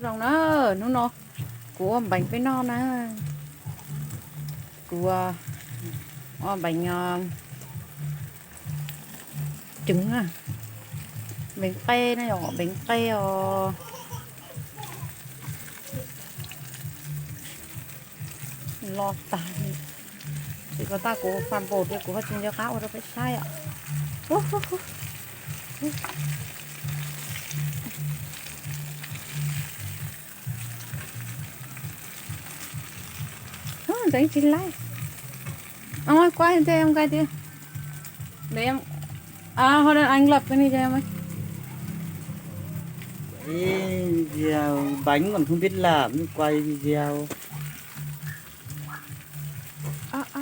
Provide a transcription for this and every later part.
Zoo na, hnub no kuv ua npeev peb noj na. Kuv ua npeev ceev na, npeev qe na yom, npeev qe os. Los tag li. Tsis ko tag kuv fas npaum tias kuv ho tsis nco qab ua rau peb saib os. Ntxeev tsis laib. Ua quaj ntej ua nqaij tiag. Để em, à, hồi đây anh lập cái này cho em ấy. Ê, video bánh còn không biết làm, quay video. À, à.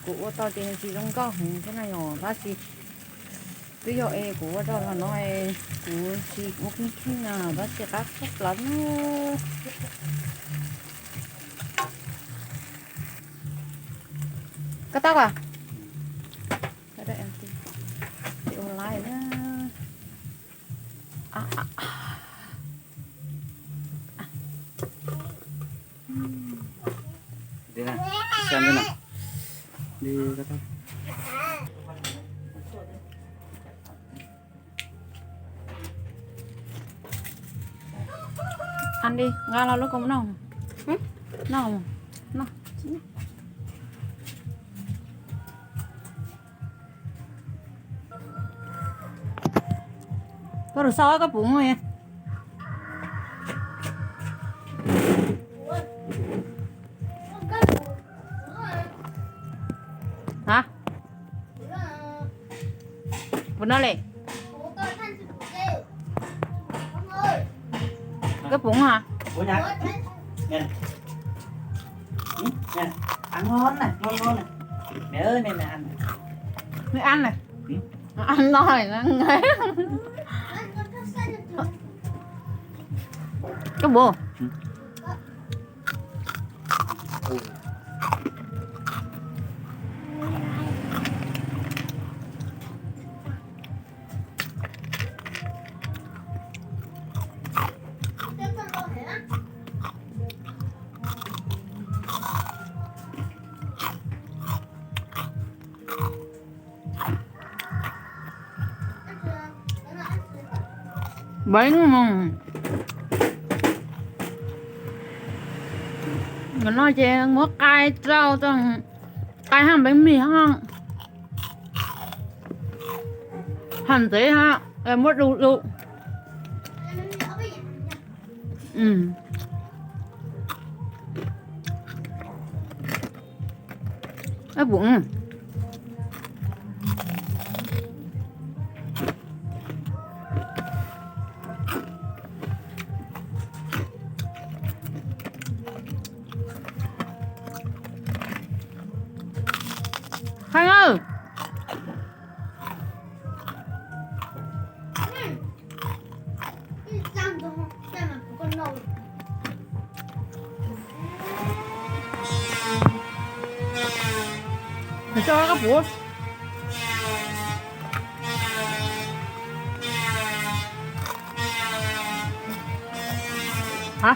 Kuv ua tau ces nws tsis zoo nkauj heev thiab na yom, tab sis twb yog es kuv ua tau los no es kuv tsis ua kheej kheej na, tab sis qab tshaj plaws na. Koj tau a? Ua laiv na. Ăn đi, nqa lo lub koj mus noj. Noj, noj. Koj rau sau koj pum. Hả? Pum no li. Koj pum hả? Ăn ngon nè, ngon ngon nè. Mẹ ơi, mẹ, mẹ ăn nè. Mẹ ăn nè. Ăn no rồi nó. Koj pum. Bánh mà. Cov no ces muab qai rau, qai haj bánh mì haj. Haj ntev haj, muab du du. Ua pum. Khang aw, mày cho các bố. Hả?